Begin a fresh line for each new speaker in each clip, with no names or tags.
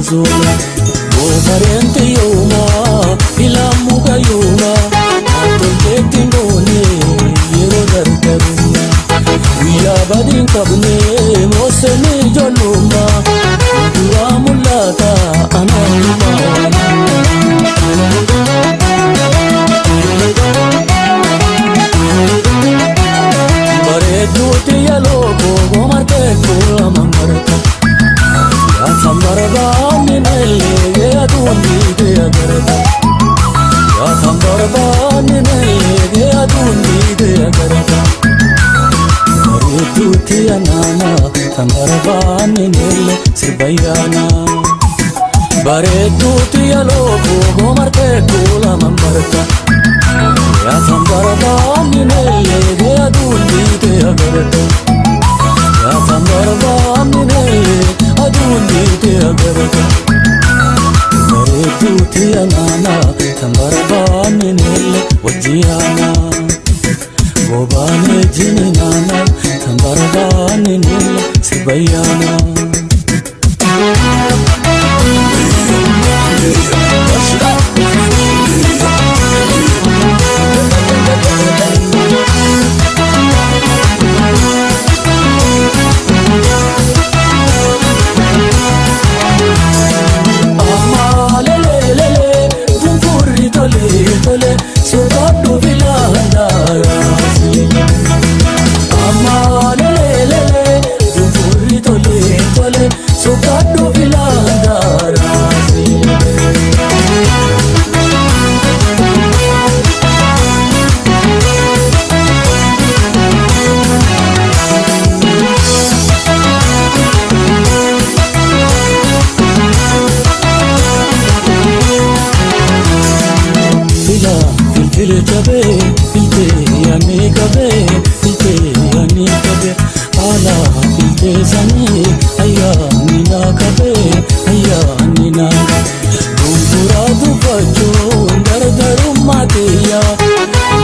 zola. Goofareen yooma ilaamu gayooma tolteetti ngoone yeroo dardaruma. Guyyaa badiin qabne mooseen ijoollummaa duraa mul'ata anaanuma. Bareedduuti yaaloo koo martee kuula mamarta. Yaasan barbaanni neellee aduun dhiitee agarta. Yaasan barbaanni neellee aduun dhiitee agarta. Bareedduuti anaana kan barbaanni neellee sirbayyaana. Bareedduuti yaaloo koo martee kuula mamarta. Yaasan barbaanni neellee aduun dhiitee agarta. Yaasan barbaanni neellee aduun dhiitee agarta. Bareedduuti anaana kan barbaanni neellee wajjiyaana. Gobaanee jininaana kan barbaanni neellee sirbayyaana. Filtee jabee filtee yaani kabee filtee yaani kabee ala filtee sanii ayyaani na kabee ayyaani na dunguraa dubbachuu dardarummaa kiyya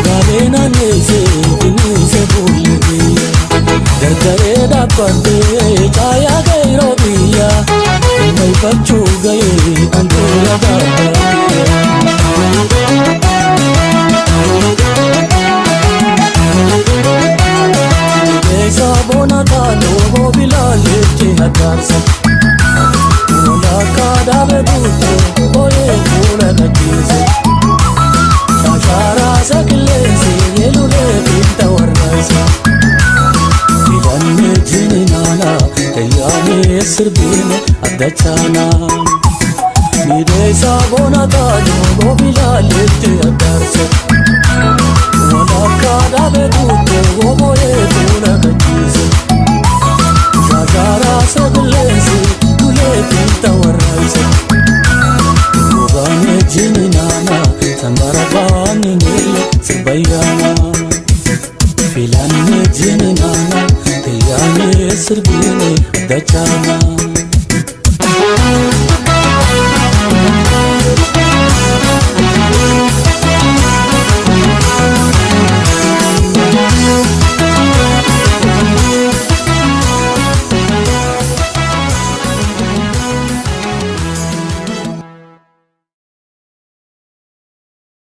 gaaleena neesee bineensa boolla kiyya dardaree dhaabbadhee caayaa gayroo kiyya maifachuu gahee anduura gaabaa kiyya. Sabona taanoo bilaalee agarsa. Mul'aka dhaabee guutuu booyee fuula kachiise. Shaashaaraa sakileesi yelulee fiinta warraasa. Filanne jininaana tayyaanee sirbiine addachaana. Midhee sabona taanoo bilaalee agarsa. Mul'aka dhaabee guutuu booyee fuula kachiise. Shaashaaraa sakileesi.